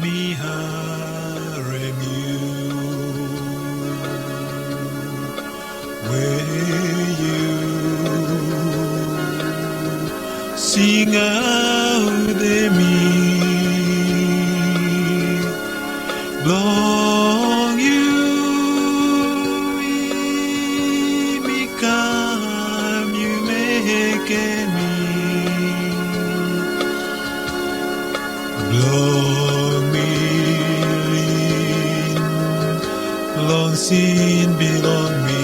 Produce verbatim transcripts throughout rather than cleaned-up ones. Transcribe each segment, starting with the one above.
Mi harem yu we yu singaot mi. Blong yu mi kam, yu mekem mi. Blong mi lin long sin blong mi.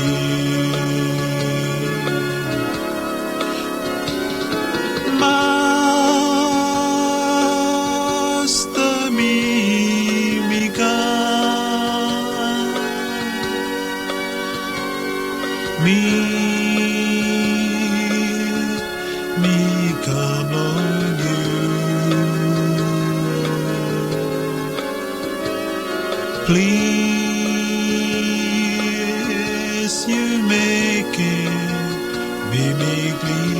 Masta, mi, mi kam. Mi, mi kam long yu. Plis yu mekem mi, mi klin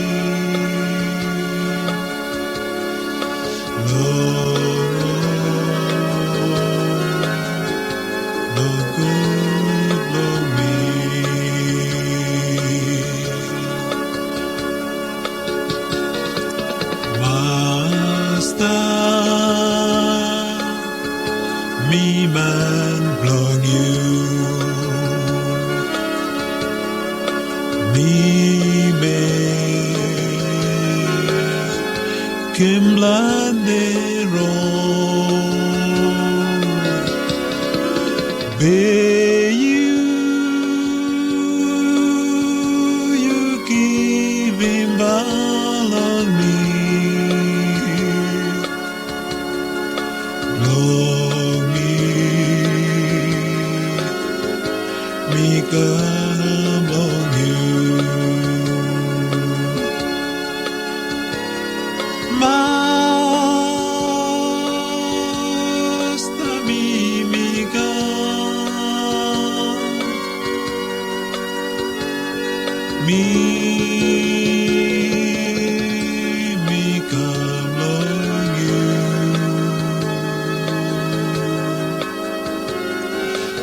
long ol nogud blong mi. Masta, mi man blong yu. Mi mekem blande rong. Be yu, yu givim bak long mi. Long mi, mi kam long yu. Masta, mi, mi kam. Mi, mi kam long yu.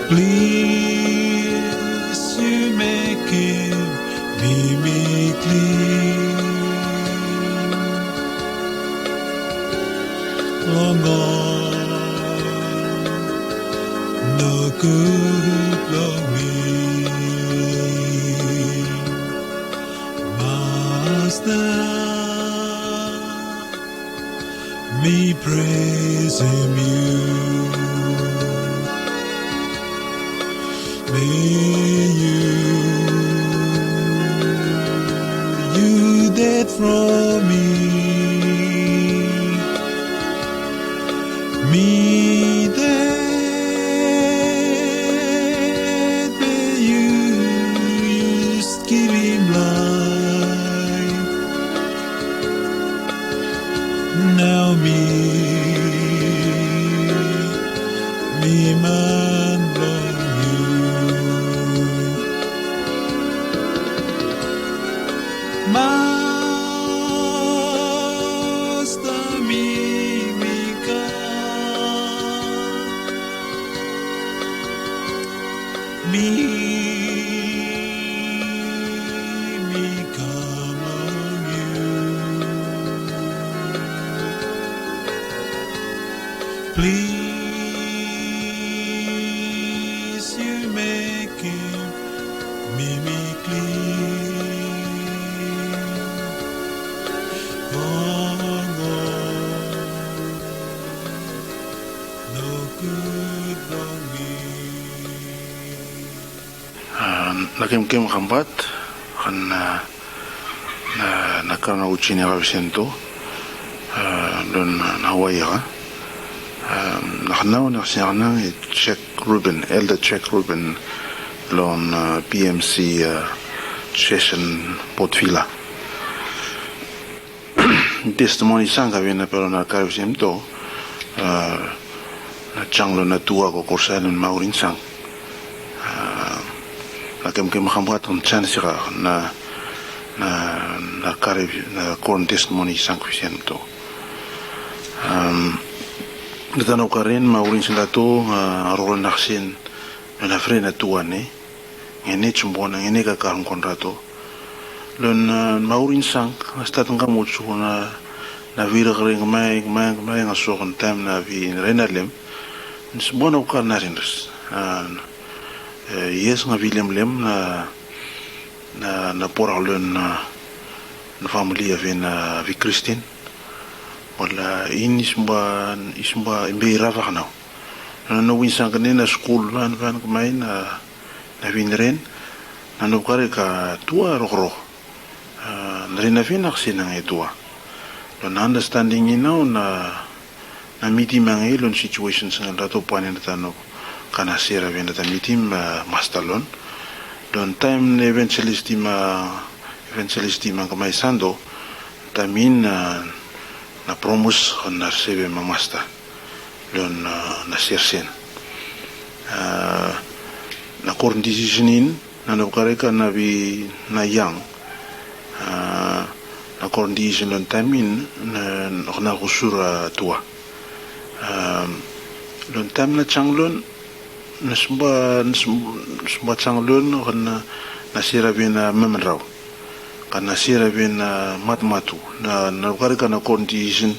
Plis yu mekem mi, mi klin long ol nogud blong mi. Masta, mi presem yu. Be yu, yu ded from mi. Mi ded, be yu, yu givim laef. Nao mi, mi man blong yu. Masta, mi, mi kam. Mi, mi kam long yu. Plis yu mekem mi, mi klin. Long ol nogud blong mi. A, na kemkem kambat, kan, a, na, na kanaotin ya Kavisemto, a, don, a, na waia, a, na kanaotin ya, na, e Jack Rubin, Elder Jack Rubin, long, a, P M C, a, session Port Vila. Testimoni sang kave na pelo na Kavisemto, a, na jang lo na tua ko korsai lo na maurin sang. A, na kemkem kambat kan jans ika na, na, na kare, na koren testimoni sang fisen to. Am, na tano karen ma urin sen dato, a, roro naksen, na fren na tuane, ngene chumbona, ngene ka karon konrato. Lon, a, ma urin sang, na stat nga mo chuna, na vira kare ngamai, ngamai, ngamai, nga sokon taim na vi rena lem. Nis bona ukar na rindres. A, e, yes nga vi lemlem, na, na, na porak lon, a, na famili a ven, a, vi Kristin. Wala, in isumba, isumba, imbe iravak nao. Na, na win sang ne na skul, van, van, kamain, a, na vin ren. Na no kare ka tua rokrok. A, na ren na vin aksen nang e tua. Lon na understanding in nao na, na mitim ange lon situation sang rato panen data no. Kana sera ven data mitim, a, masta lon. Lon taim na evangelist ima, evangelist ima kamai sando, taim in, a, na promise on na seve ma masta. Lon, a, na sersen. A, na koren decision in, na no kareka na vi na yang. A, na koren decision lon taim in, na, na kusur a tua. A, lon taim na changlon, na sumba, na sum-, sumba changlon, na, na sera vi na memenrau. Ka na sera vi na matmatu, na, na kareka na koren decision,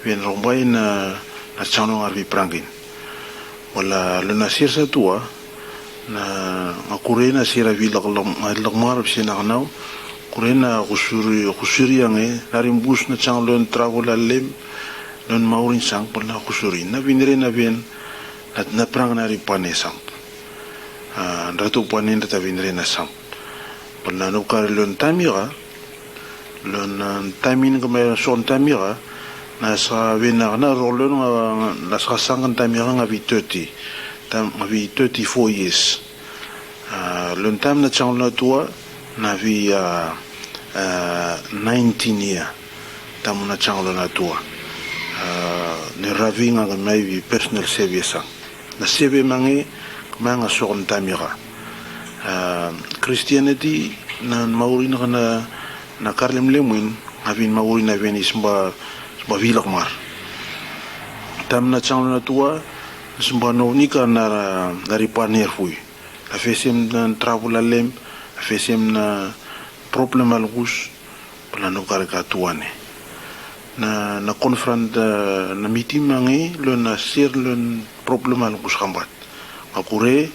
vi na rombai na, na changlon arvi prangin. Wala, lon na sera sa tua, na, nga kure na sera vi lak, lak, lak mar vi se na kanau, kure na kusuri, kusuri ange, na rimbus na changlon travel a lem, lon maurin sang, pol na kusuri, na vinre na vin, na, na prang na ri pane sang. A, rato pane na ta vinre na sang. Pol na no kare lon taim ira, lon, a, taim in kama son taim ira, na sa vin na, na rok lon, a, na sa sang taim ira nga vi thirty, taim nga vi thirty-four years. A, lon taim na changlon a tua, na vi, a, a, nineteen year. Taim na changlon a tua. A, ne ravi nga kama vi personal seve sang. Na seve mange, kama nga sokon taim ira. A, Christianity, na maurin kana, na karlemlem win, nga vin maurin a vin isumba, sumba vilak mar. Taim na changlon a tua, sumba no nika na, na ri pane fui. A fesem na travel a lem, a fesem na problem a lukus, pala no kareka tuane. Na, na confront, a, na mitim ange, lon na ser lon problem a lukus kambat. Nga kure,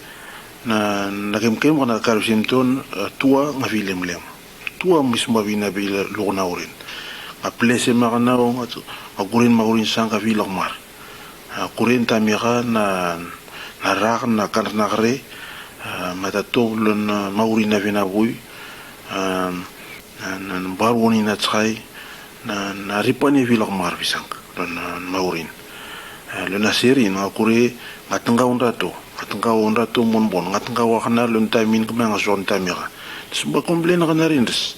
na, na kemkem kana kareka sem ton, a, tua nga vi lemlem. Tua mi sumba vi na vi loko na urin. Nga plese ma kana o, nga, nga kurin maurin sang ka vi lak mar. A, kuren taim ira na, na rak na kanaknakre, a, matato lon, a, maurin na vina vui, a, na, na, na baruoni na tsai, na, na ripane vilak mar visang, lon, a, maurin. A, lon a serin, nga kure, nga tengkau onrato, nga tengkau onrato monbon, nga tengkau akana lon taim in kama nga son taim ira. Sumba komplen akana rindres.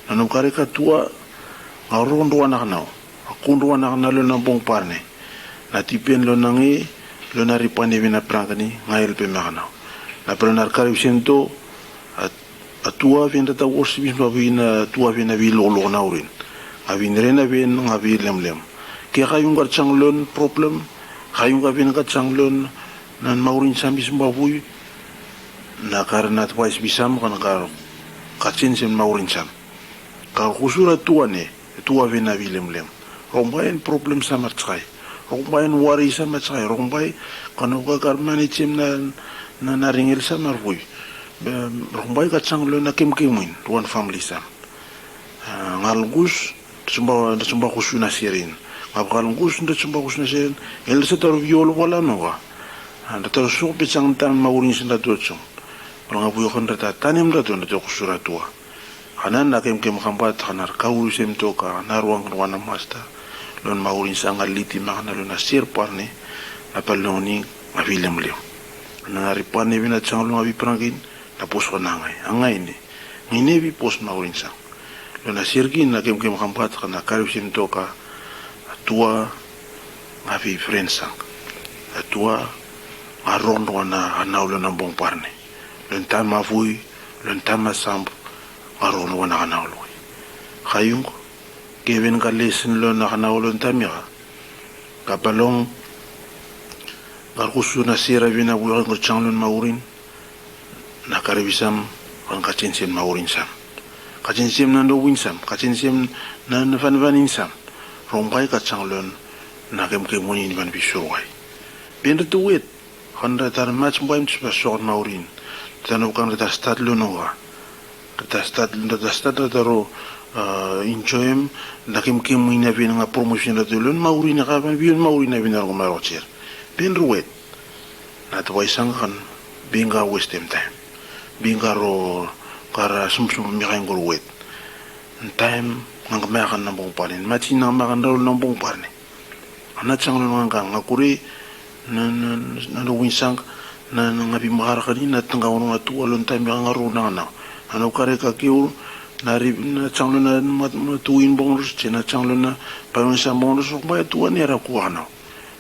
Na nom kareka tua, nga ron ruan akanau. A kun ruan akana lon a bong parne. Na tipen lon a nge, lon a ripane vina prangani, nga elpe makana. Na pran ar kariu sento, a, a tua vin data worship is ma vin a tua vin a vi lolok na urin. Nga vin rena vin, nga vi lemlem. Ke ka yung ka changlon problem, ka yung ka vin ka changlon, na maurin sam is ma vui, na kar na advice bisam, kan kar ka change maurin sam. Ka kusura tua ne, tua vin a vi lemlem. Rombai en problem sam a tsai. Rombai en wari sam a tsai. Rombai, kano ka kar manage em na, na, na ringel sam a vui. Rombai ka changlon na kemkem win, ruan family sam. A, nga lungus, sumba, sumba kusu na serin. Nga baka lungus, sumba kusu na serin. El se tar viol wala no ka. A, da tar sok pe chang tan maurin sin da to chong. Wala nga vui kan da ta, tanem da to, da to kusura tua. Kana na kemkem kambat, kana kauri sem to ka, na ruang ruan na masta. Lon maurin sang a liti makana lon a ser parne, na paloni nga vi lemlem. Na ripane vina changlon nga vi prangin, na pos ko na ngai, a ngai ne. Ngai ne vi pos maurin sang. Lon a serkin na kemkem kambat kana kariu sem to ka, a tua nga vi fren sang. A tua nga ron ruan a, a nau lon a bong parne. Lon taim a vui, lon taim a samp, nga ron ruan a, a nau loi. Kaiung, giaben ka lesen lo na kanao lo taem ia ka, ka palong, ka kusur na sera vei na wik ka jang lo maurin, na kare wisam, kan ka jenisim maurin sam. Ka jenisim na no win sam, ka jenisim na, na fanfanin sam. Rong bai ka jang lo na kemkem win in van wisur wai. Pen re tu wet, kan ra tar mats bai mats ba sok maurin. Tano kan ra tar stat lo no ka. Ra tar stat, ra tar stat ra taro, ah, enjoyem, na kemkem win na vin nga promotion ra tu lo maurin ka van vin maurin na vin ra ko maro cher. Pen re wet. Na te waisang kan, binga westem taem. Binga ro, kara sumsum mi kain gor wet. Taem, nga ka makan na bong parne. Machi na makan ra na bong parne. Ana jang lo nga ka, nga kure, na, na, na, na winsang, na, na nga bi makara kani, na tanga ono nga tu alon taem ia nga ro na nga nao. Ana kare ka keur, na ri, na jang lo na, ma, ma tu in bong ros, je na jang lo na, pa winsang bong ros, ma tu ani ara kua nao.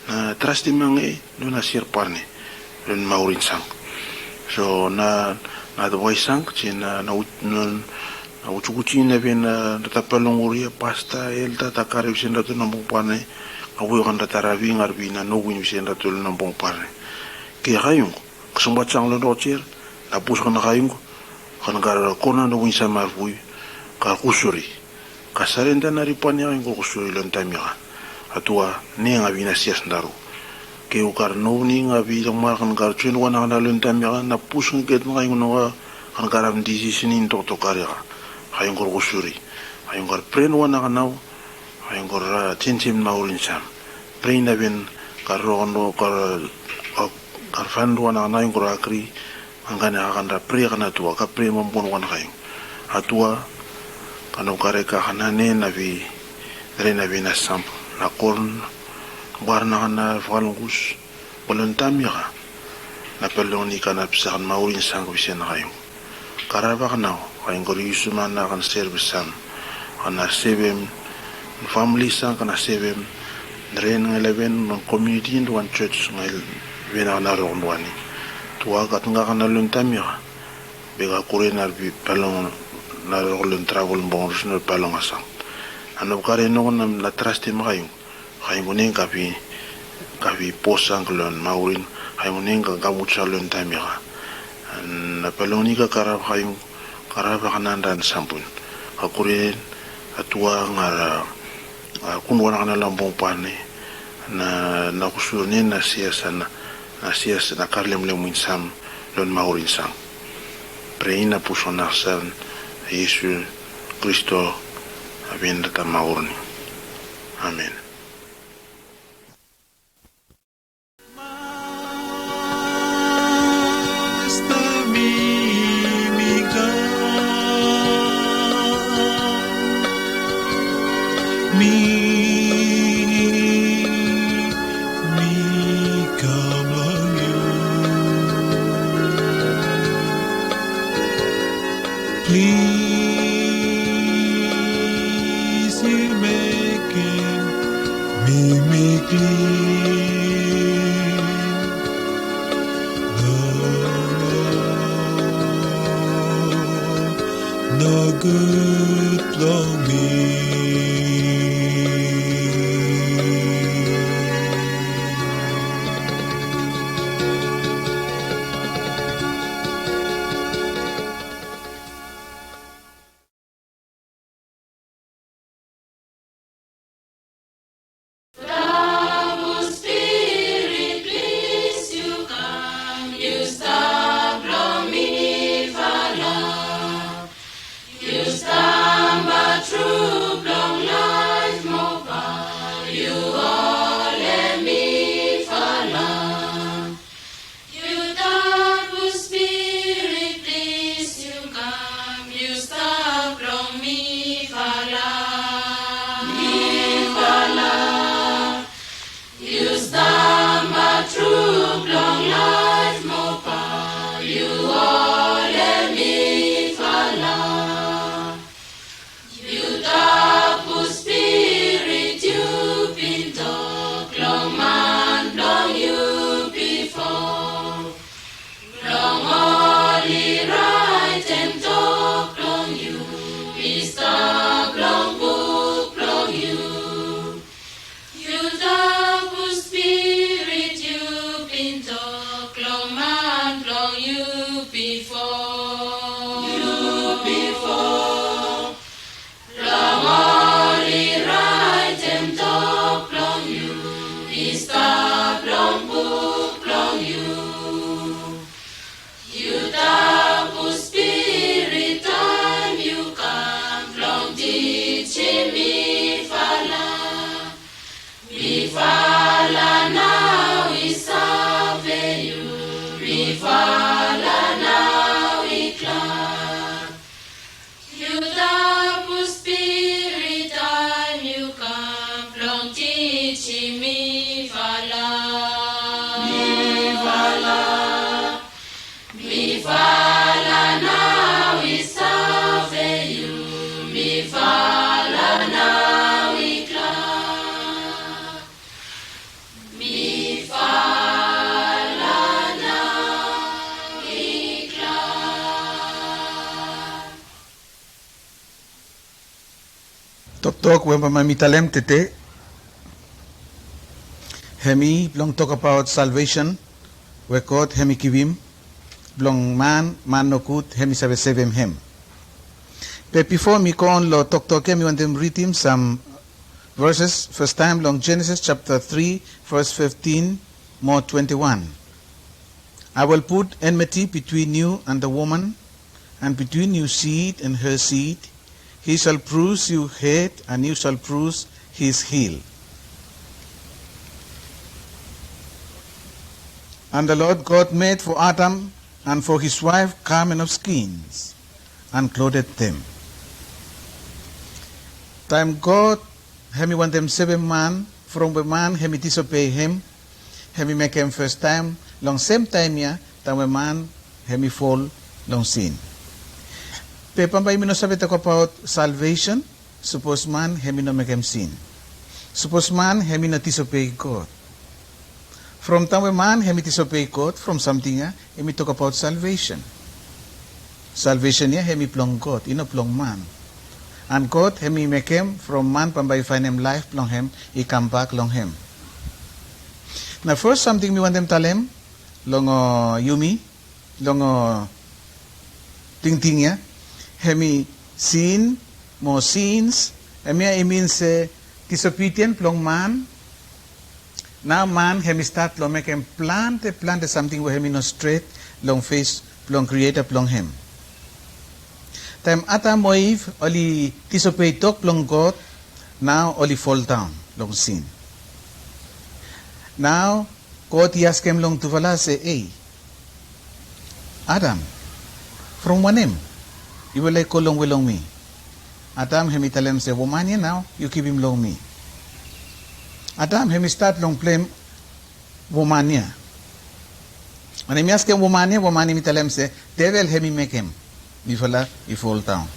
Na trastim ange, lo na ser parne, lo na maurin sang. So, na, na te waisang, je na, na ut, na, na utukuti na ven, na, na ta palong uria, pasta, elda, ta kare visen ra tu na bong parne, ka wio kan ra ta ravi, ngar vi na no win visen ra tu lo na bong parne. Ke kaiung, ka song ba jang lo na ojer, na pus kan kaiung, kan kar kona na win sa mar vui, ka kusuri. Ka sarenda na ripan ia ka ingor kusuri lon taem ia ka. Atua, ne nga vina sias ndaru. Ke u kar no ni nga vi long mar kan kar joen wan na lon taem ia ka, na pus nge get nga ingor no ka, kan kar am disisen in toktok kar ia ka. Ka ingor kusuri. Ka ingor pren wan na nao, ka ingor, ah, jenisim maurin sam. Pren na ven kar ro no kar, kar, kar fan wan na ingor akri, Angkane ka kan ra prea kan Atua, ka prea mambon wan kaiung. Atua, ka no kare ka kan ane na vi, re na vi na samp, na korn, bar na kan na fakalongus, balon taem ia ka, na palong ni ka na pisa kan maurin sang visen kaiung. Ka ra vak nao, kaiung kor yusum ana kan servis sam, kan na sevem, famili sang kan na sevem, ren nge leven, long komuniti, long wan jos nge leven ana rok long wani. Tua gat nga kan na lon taem ia ka. Be ka kure na ri palong na rok lon travel bong ros na palong asang. Ano kare no na, na trastim kaiung. Kaiung ne ka vi, ka vi posang lon maurin, kaiung ne ka gamut sa lon taem ia ka. Na palong ni ka kara kaiung, kara vak na dan sampun. Ka kure Atua nga ra, ah, kun wan na kan na lon bong parne, na, na kusur ne na sias na, na sias na kar lemlem win sam lon maurin sang. Pren na pus wan na san, Yesu Kristo, a vin ra ta maurin. Amen. Masta mi, mi God, mi, mi kam long yu. Plis yu mekem mi, mi klin. Nogud long mi. Travel Spirit, plis yu kam, yu stap long mi falap, yu stamba tru. Yu bifo, long ol i raetem tok blong yu, i stap long buk blong yu. Yu Tabu Spirit, taem yu kam blong tijim mifala. Mifala nao i save yu, mifala nao i glad. Yu Tabu Spirit, taem yu kam blong tijim mifala. Mifala. Mifala nao i save yu, mifala nao i glad. Mifala nao i glad. Toktok we bambae mi talem tede hemi blong tokbaot salvesen we God hemi givim blong man, man nogud hemi save sevem hem. Be bifo mi go on long toktok ya, mi wantem ridim sam verses, fastaem long Genesis japta tri, ves fiftin mo twenti wan. I will put enmity between you and the woman, and between your seed and her seed. He shall bruise your head, and you shall bruise his heel. And the Lord God made for Adam and for his wife garment of skins, and clothed them. Taem God hemi wantem sevem man from we man hemi disobei hem, hemi mekem fastaem long sem taem ya, taem we man hemi fol long sin. Be bambae yumi no save tokbaot salvesen sapos man hemi no mekem sin. Sapos man hemi no disobei God. From taem we man hemi disobei God, from samting ya, yumi tokbaot salvesen. Salvesen ya hemi blong God, i no blong man. And God hemi mekem from man bambae i faenem laef blong hem i kambak long hem. Nao fes samting mi wantem talem long, uh, yumi, long, uh, tingting ya, hemi sin mo sins, hemia i min se disobedien blong man. Nao man hemi stat long mekem plante plante samting we hemi no stret long fes blong Krieta blong hem. Taem Adam mo Iv oli disobei tok blong God, nao oli foldaon long sin. Nao God i askem long tufala se, "Ei, Adam, from wanem yufala i go longwe long mi?" Adam hemi talem se, "Woman ya nao yu givim long mi." Adam hemi stat long blem woman ya. Wanem i askem woman ya, woman hemi talem se, "Devel hemi mekem mifala i foldaon."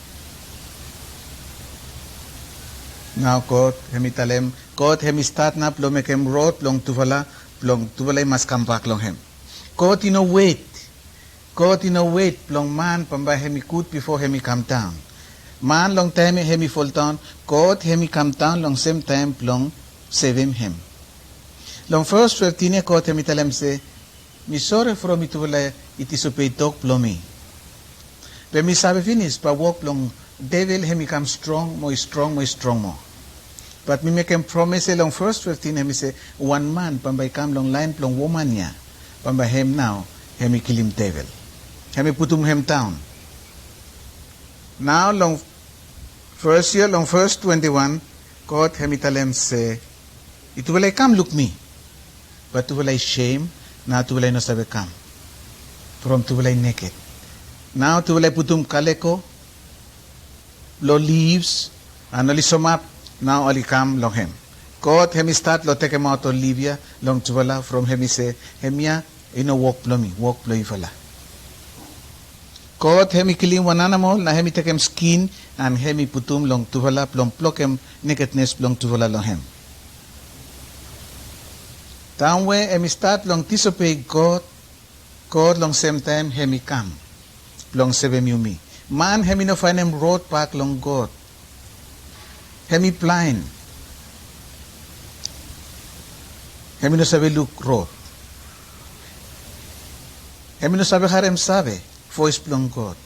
Nao God hemi talem, God hemi stat nao blong mekem rod blong tufala, blong tufala i mas kambak long hem. God i no wet. God i no wet blong man bambae hemi gud bifo hemi kamdaon. Man long taem ya hemi foldaon, God hemi kamdaon long sem taem blong sevem hem. Long ves fiftin ya God hemi talem se, "Mi sore from yutufala i disobei tok blong mi. Be mi save finis bae wok blong devel hemi kam strong mo i strong mo i strong moa. Bat mi mekem promes ya long ves fiftin, hemi se wan man bambae i kam long laen blong woman ya, bambae hem nao hemi kilim devel. Hemi putum hem daon." Nao long ves ya, long ves twenti wan, God hemi talem se, "Yutufala i kam luk mi, bat tufala i sem, nao tufala i no save kam, from tufala i neked." Nao tufala i putum kaleko long livs, and oli somap, nao oli kam long hem. God hemi stat long tekemaot ol liv ya long tufala, from hemi se, "Hemia i no wok blong mi, wok blong yufala." God hemi kilim wan anamol, nao hemi tekem skin, and hemi putum long tufala blong blokem nekednes blong tufala long hem. Taem we hemi stat long disobei God, God long sem taem hemi kam blong sevem yumi. Man hemi no faenem rod bak long God. Hemi blaen. Hemi no save luk rod. Hemi no save harem save. voes blong God.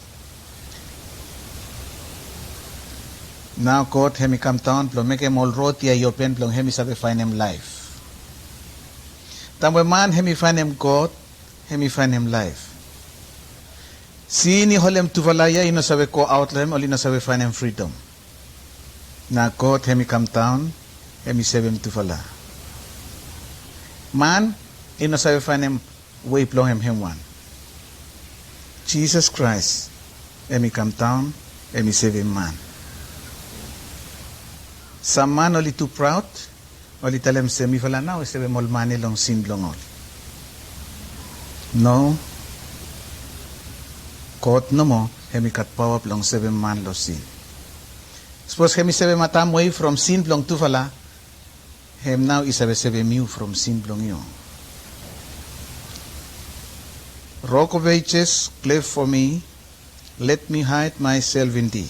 Nao God hemi kamdaon blong mekem ol rod ya i open blong hemi save faenem laef. Taem we man hemi faenem God, hemi faenem laef. Sin i holem tufala ya i no save goaot long hem, oli no save faenem fridom. Nao God hemi kamdaon, hemi sevem tufala. Man i no save faenem wei blong hem hemwan. Jisas Kraes hemi kamdaon, hemi sevem man. Sam man oli tu praod, oli talem se mifala nao i sevem ol man ya long sin blong ol. No. God nomo hemi gat paoa blong sevem man long sin. Sapos hemi sevem Adam wei from sin blong tufala, hem nao i save sevem yu from sin blong yu. Rock of ages, cleft for me, let me hide myself in thee.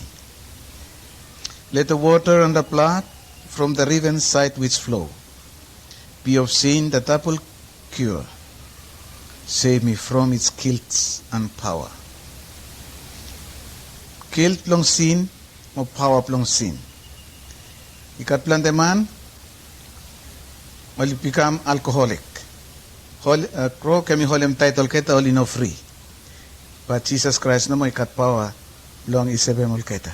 Let the water and the blood from the riven side which flow be of sin the double cure. Save me from its guilt and power. Guilt blong sin mo paoa blong sin. I gat plante man oli bikam alkoholik. Hol-, uh, Rock hemi holem taet olgeta oli no fri. Bat Jisas Kraes nomo i gat paoa blong i sevem olgeta.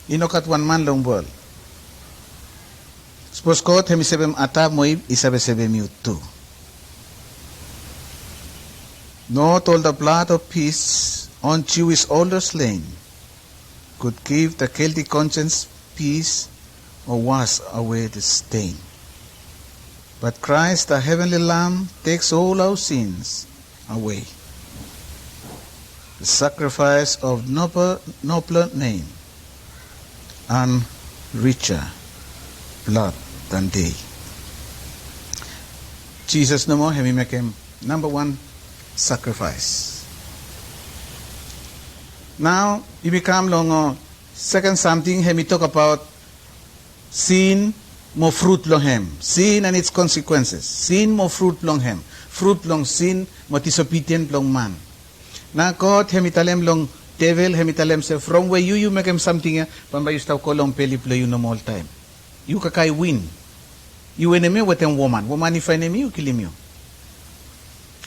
I no gat wan man long wol. Sapos God hemi sevem Adam mo Iv, i save sevem yu tu. Not all the blood of peace on Jewish altar slain could give the guilty conscience peace or wash away the stain. But Christ, the heavenly Lamb, takes all our sins away. The sacrifice of noble, nobler name and richer blood than they. Jisas nomo hemi mekem namba wan sakrifaes. Nao yumi kam long, uh, seken samting, hemi tokbaot sin mo frut blong hem. Sin and its consequences. Sin mo frut blong hem. Frut blong sin mo disobedien blong man. Nao God hemi talem long devel, hemi talem se, from we yu, yu mekem samting ya, bambae yu stap go long beli blong yu nomo oltaem. Yu kakae win. Yu enemi wetem woman. Woman i faenem yu, kilim yu.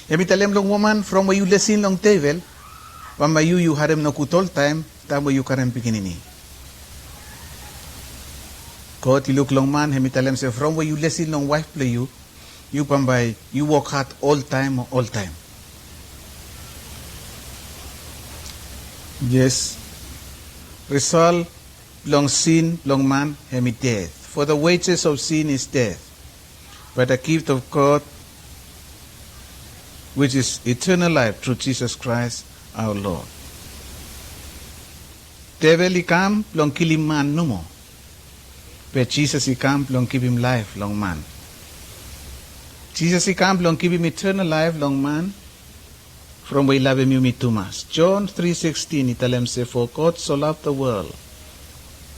Hemi talem long woman, from we yu lesin long devel, bambae yu, yu harem nogud oltaem, taem we yu karem pikinini. God i luk long man, hemi talem se, from we yu lesin long waef blong yu, yu bambae yu wok had oltaem mo oltaem. Yes. Risal blong sin blong man hemi ded. For the wages of sin is death. But the gift of God, which is eternal life through Jesus Christ our Lord. Devel i kam blong kilim man nomo. Be Jisas i kam blong givim laef long man. Jisas i kam blong givim eternal laef long man, from we i lavem yumi tumas. John three sixteen i talem se, for God so loved the world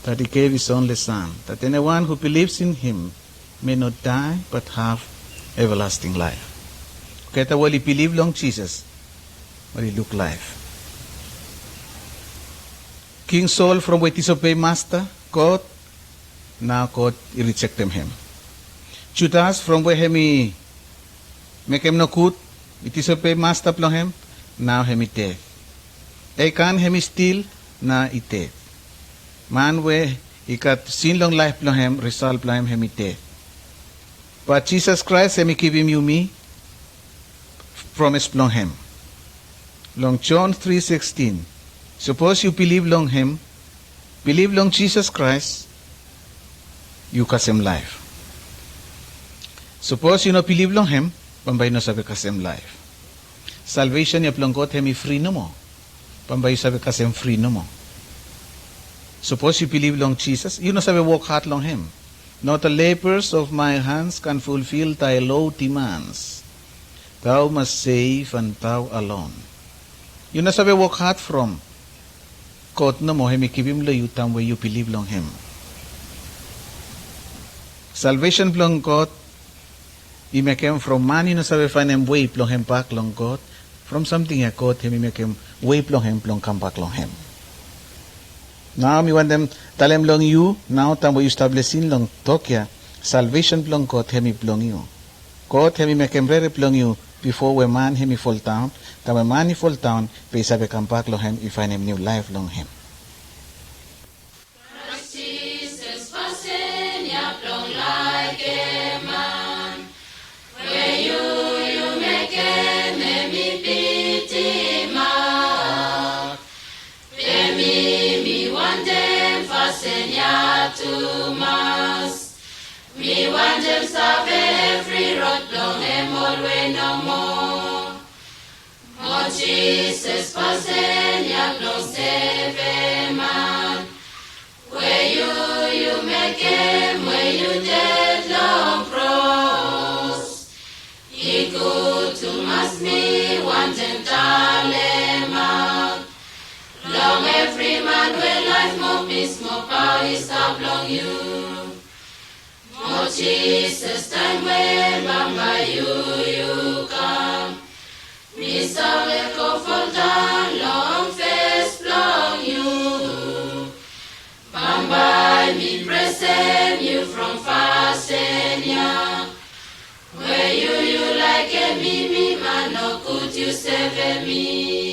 that he gave his only Son, that anyone who believes in him may not die but have everlasting life. Olgeta we oli bilif long Jisas oli luk laef. King Sol from we i disobei Masta God, nao God i rijektem hem. Judas from we hemi mekem nogud, i disobei Masta blong hem, nao hemi ded. Ekan hemi stil, nao i ded. Man we i gat sin long laef blong hem, risal blong hem hemi ded. Bat Jisas Kraes hemi givim yumi promes blong hem. Long John three sixteen, sapos yu bilif long hem, bilif long Jisas Kraes, yu kasem laef. Sapos yu no bilif long hem, bambae yu no save kasem laef. Salvesen ya blong God hemi fri nomo. Bambae yu save kasem fri nomo. Sapos yu bilif long Jisas, yu no save wok had long hem. Not the labors of my hands can fulfill thy low demands. Thou must save and thou alone. Yu no save wok had from God nomo hemi givim long yu taem we yu bilif long hem. Salvesen blong God i mekem from man i no save faenem wei blong hem bak long God, From samting ya God hem i mekem wei blong hem blong kambak long hem. Nao mi wantem talem long yu nao taem we yu stap lisin long tok ya, salvesen blong God hem i blong yu. God hem i mekem rere blong yu bifo we man hem i foldaon, taem we man i foldaon be i save kambak long hem i faenem niu laef long hem. Kraes Jisas fasin ya blong laekem man, we yu yu mekem hem i bitim ap. Be mi mi wantem fasin ya tumas. Mi wantem save evri rod blong hem olwe nomo. Mo Jisas fasin ya blong sevem man, we yu yu mekem we yu ded long kros. I gud tumas mi wantem talemaot long evri man we laef mo pis mo paoa i stap long yu. Mo Jisas, taem we bambae yu yu kam, mi save go foldaon long fes blong yu. Bambae mi presem yu from fasin ya, we yu yu laekem mi, mi man nogud yu sevem mi.